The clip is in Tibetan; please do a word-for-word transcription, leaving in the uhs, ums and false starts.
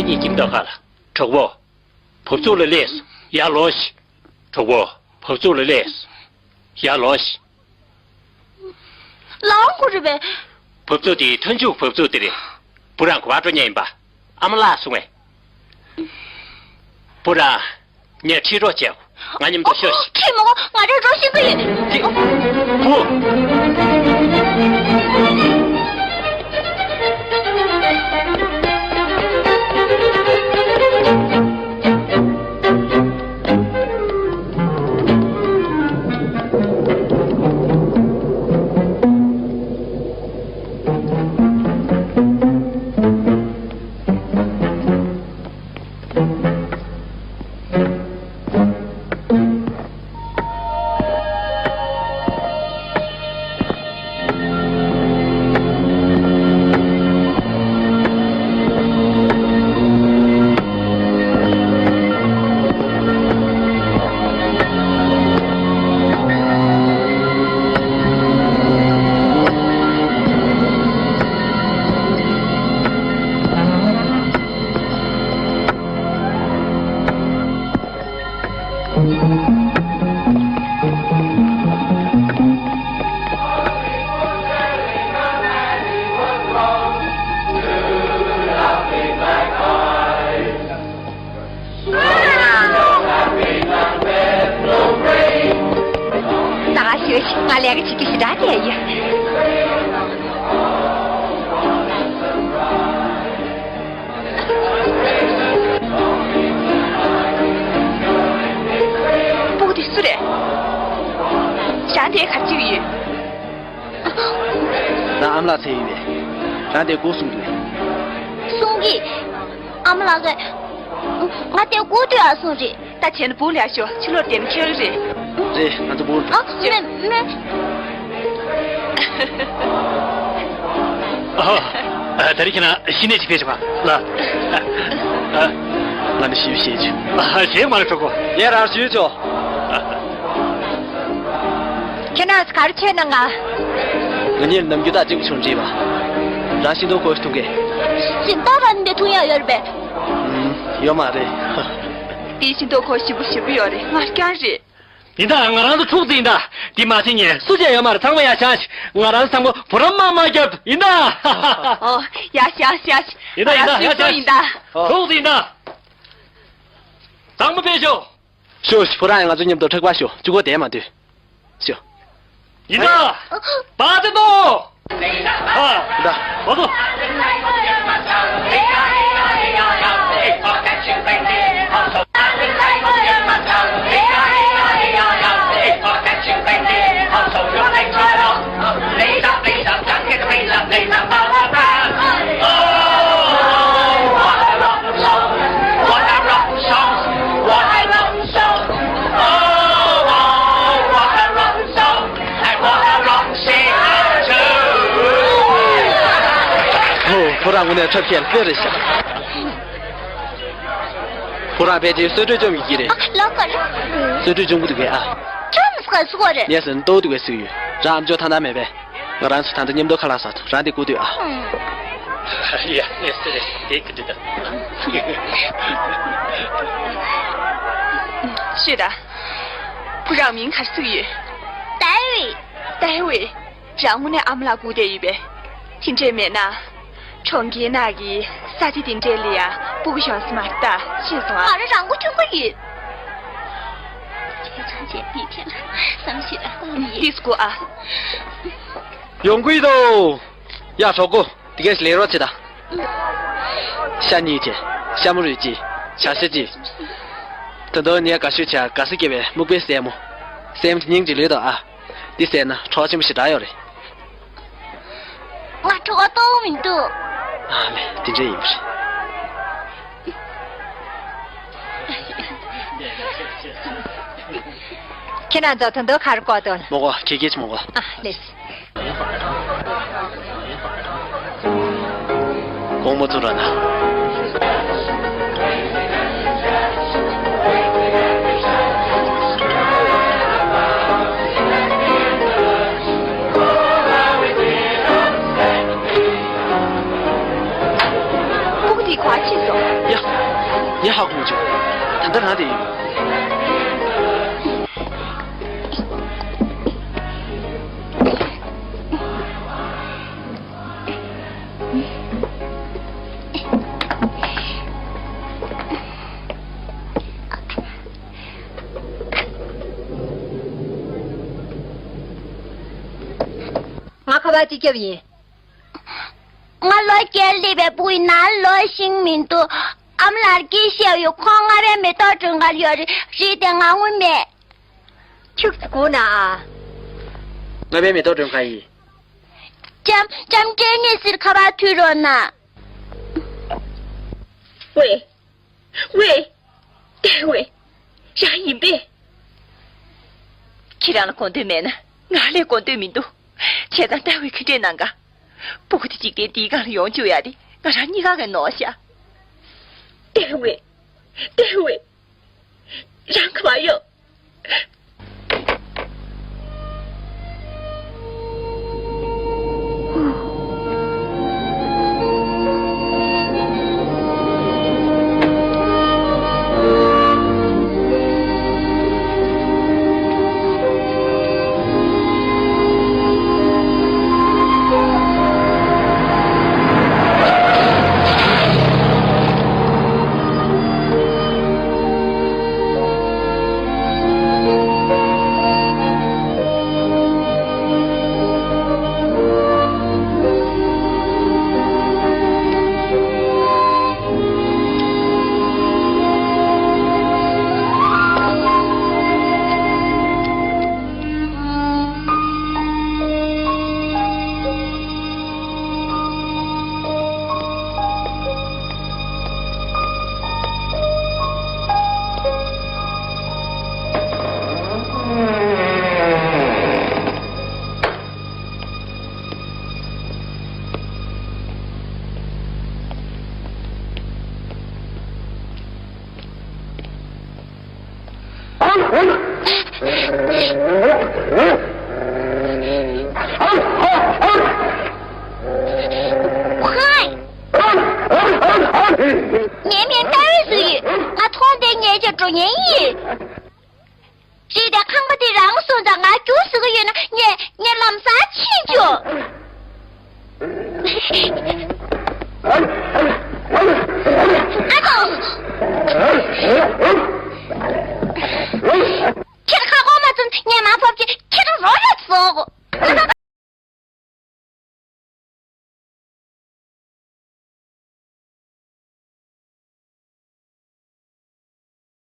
གཉིས་ཀྱིས་མདོ་ཁ་ལ། གྲོགས་པོ། བབ་ཚུགས་ལ་སླེབས། ཡར་ལོངས་ཤིག་གྲོགས་པོ། བབ་ཚུགས་ལ་སླེབས། ཡར་ལོངས་ཤིག་ལའང་ཁོ་རེད་པས། བབ་ཚུགས་དེ་མཐའ་མཇུག་བབ་ཚུགས་དེ་རེད། བུ་རང་ག་པར་འགྲོ་མཁན་ཡིན་པ། ཨ་མ་ལགས་གསུང་ངས། བུ་རང་། ངས་ཁྲིད་རོགས་བྱེད། ང་མཉམ་དུ་ཤོག་ཤིག་ཁྲིད་མི་དགོས། ང་རང་འགྲོ་ཤེས་ཀྱི་ཡོད། བུ། ད་ག་ཞོགས་ཤིག་ང་ལས་ཀ་བྱེད་ཀྱི་ཞེ་དྲག་བསྡད་ཡོད། སྤུ་གུ་དེ་སུ་རེད། ཞང་དེ་ག་རེ་བྱེད་ཀྱི་ཡོད། ང་ཨ་མ་ལགས་འཚོལ་ཡིན་པས། རང་དེ་སྒུག་གསུང་གི་ཡོད། གསུང་གི། ཨ་མ་ལགས་ཀྱིས། ང་དེ་སྒུག་སྡོད་ཨ་གསུངས་རེད། ད་བྱས་ན་སྦུག་ལ་ཡར་ཤོག་ཕྱི་ལོགས་བསྡད་ན་འཁྱོལ་གི་རེད། རེད། ང་ཚོ་སྦུག་ལ། ཨ། མེད་མེད། ཨ། ད་རེས་ཁྱེད་རང་གཞས་ནས་ཅིག་ཕེབས་བྱུང་ང་ལ། ང་ནི་ཞུ་ཞེས་བྱུང་། ཞེས་མ་རེད་གྲོགས་པོ། ངས་རང་ཞུས་ཆོག་ཁྱེད་རང་ཚོ་ག་རེ་བྱས་གནང་ང་། ང་གཉིས་ནམ་རྒྱུན་དང་གཅིག་པ་བྱུང་བྲིས་པ། རང་ཤིང་ཏོག་ཁོག་ཞིག་འཐུང་གས། ཤིང་ཏོག་རང་ནས་འཐུང་ཡག་ཡོད་རེད་པས། ཨུམ། ཡོད་མ་རེད། དེའི་ཤིང་ཏོག་ཁོག་ཞིམ་པོ་ཞེ་པོ་ཡོད་རེད། མངར་རྐྱང་རེད། ཡིན་ད། ང་རང་ཚོ་ཕྲུག་ཅིག་ཡིན་ད། འདི་མ་བྱེད་ཉན་སུ་བྱས་ཡོད་མ་རེད། ཚང་མ་ཡར་བཞེངས་ཤིག་ང་རང་ཚོ་ཚང་མ་བུ་རམ་མ་མ་རྒྱབ་ཡིན་ད། ཨོ། ཡར་བཞེངས་བཞེངས་ཤིག་ཡིན་ད་ཡིན་ད་ཡར་བཞེངས་ཤིག་ཕྲུག་ཅིག་ཡིན་ད། ཚང་མ་ཕེབས་ཤོག་ཤོག་ཤིག་བུ་རང་ཡང་ང་ཚོ་མཉམ་དུ་འཁྲབ་པར་ཤོག་གཅིག་པོ་བསྡད་མ་སྡོད། ཤོག་ཡིན་ད། བ་དེ་ཏོ། ཧ། ད། བ་ཏོ། ཨོ། ཁོ་རང་དངོས་གནས་འཁྲབ་མཁན་དཔེ་རེད་ཤག་ཁོ་རང་ཕལ་ཆེར་གསོལ་མགྲོན་བཅོམ་ཡོད་ཀྱི་རེད། ཨ། ལགས་ཀར། གསོལ་མགྲོན་བཅོམ་གྱི་འདུག་གས་ཨ། ཁྱོད་མི་སྐད་ཟུག་རེད། ངས་ཟེར་ན་ལྟོ་འདུག་གས་ཟེར་གྱི་ཡོད། རང་ཨམ་ཅོག་ཐང་ཐང་མེད་པས། ང་རང་ཚོ་ད་ལྟ་མཉམ་དུ་ཁ་ལག་ཟ་ཐུབ། རང་དེ་སྒུག་སྡོད་ཨ། ཡ། ངས་ཟེར་རེད། དེ་གི་འདྲི་ད། ཤོད་ད། བུ་རང་མིང་ག་རེ་ཟེར་གྱི་ཡོད། ཏའེ་ཝེ། ཏའེ་ཝེ། རང་དངོས་གནས་ཨ་མ་ལགས་སྒུག་བསྡད་ཡོད་པས། དེ་འདྲས་མེད་ན། གྲོང་ཁྱེར་ནང་གི་ས་ཆ་དེ་འདྲས་ལ་ཡང་སྤུ་གུ་ཡོང་ས་མ་རེད་ད། ཤེས་སོང་ཨ། ང་རང་རང་མགོ་ཐོན་གྱི་ཡོད། ཁྱེད་ཚོ་བྱས་འདིའི་ཐད་ལ་བསམ་ཤེས་རང་གཏོང་གི་ཡིན། འདི་སྒུག་ཨ། ཡོང་གི་ཡིན་དོ། ཡ། གྲོགས་པོ། དེ་གས་ལས་རོགས་བྱེད་ད། ཤ་གཉིས་བྱས། ཤ་མོ་རུས་གཅིག་ཇ་ཤ་གཅིག་ད་དུང་ངས་དགའ་ཤོས་བྱས་དགའ་ས་སྐྱེ་བའི་སྨུག་པའི་སྲན་མོ། སྲན་མོ་དེ་སྙིང་རྗེ་ལོས་དང་ཨ། འདི་ཟས་ན་གྲོགས་ཆེན་པོ་ཞེ་དྲག་ཡོད་རེད། ང་གྲོགས་ལྟོགས་མི་འདུག་ཨ་ལེ། དེ་འདྲ་ཡིན་པ་རེད། ཁྱེད་རང་ཚོ་ད་དུང་ག་རེ་དགོས་འདུག་མོ་གོ་ཁྱེད་ཀྱིས་མོ་གོ་ཨ་ལེ། དགོང་མོ་ཚུར་ར་ན། ཕྲུ་གུ་དེ་ག་པར་ཕྱིན་སོང་། ཡ། ཨ་ཁུ་མི་བྱེད། ད་ལྟ་རང་དེ་ཡིན། ང་ཁ་པར་གཅིག་བརྒྱབ་ཡིན། ང་ལོ་བརྒྱད་སླེབས་པའི་སྤུ་གུ་ཡིན་ན་ལོ་ཤིང་མི་འདུག་ཨ་མ་ལགས་ཀྱིས་བཤད་ཡོད། ཁོང་རྔ་བའི་མེ་ཏོག་སྒྲོན་ཁང་ཡོད་རེད། རེད་དེ་ང་དངུལ་མེད། ཁྱུག་ཙམ་སྒུག་ན་ཨ། རྔ་བའི་མེ་ཏོག་སྒྲོན་ཁང་ཡིན། ལྕམ་ལྕམ་ཀྲེན་ནི་སིར་ཁ་པར་མཐུད་རོགས་གནང་། ཝེ། ཝེ། ཏེ་ཝེ། རང་ཡིན་པས། ཁྱེད་རང་ལ་དགོངས་དོན་མེད་ན་ང་ལ་དགོངས་དོན་མི་འདུག་བྱས་ཙང་ཏེ་ཝེ་ཁྱེད་འདྲས་གནང་ག་སྤུ་གུ་དེ་འཇིག་རྟེན་འདིའི་སྒང་ལ་ཡོང་བཅུག་ཡ་དེ་ང་རང་གཉིས་ཀ་གི་ནོར་ཤག་ཏེ་ཝེ། ཏེ་ཝེ། རང་ག་པར་ཡོད། ངའི་མིང་ཏཱ་རེས་ཟེར་ཡོད། ང་ཐོག་འདི་ཉལ་བྱས་འགྲོ་མཁན་ཡིན། རེད་དེ་ཁང་པ་འདི་རང་སོང་ཙང་ང་རྒྱུགས་ཟེར་གི་ཡོད་ན་ངས་ངས་ལམ་སང་ཕྱིན་འགྱོ། ཨ་ཙོ། ཁྱེད་ཁ་སྐོམ་མ་ཚོམ་ངས་མ་ཕོབ་ཅིག་ཁྱེད་རང་རོགས་རོགས་བཟོ།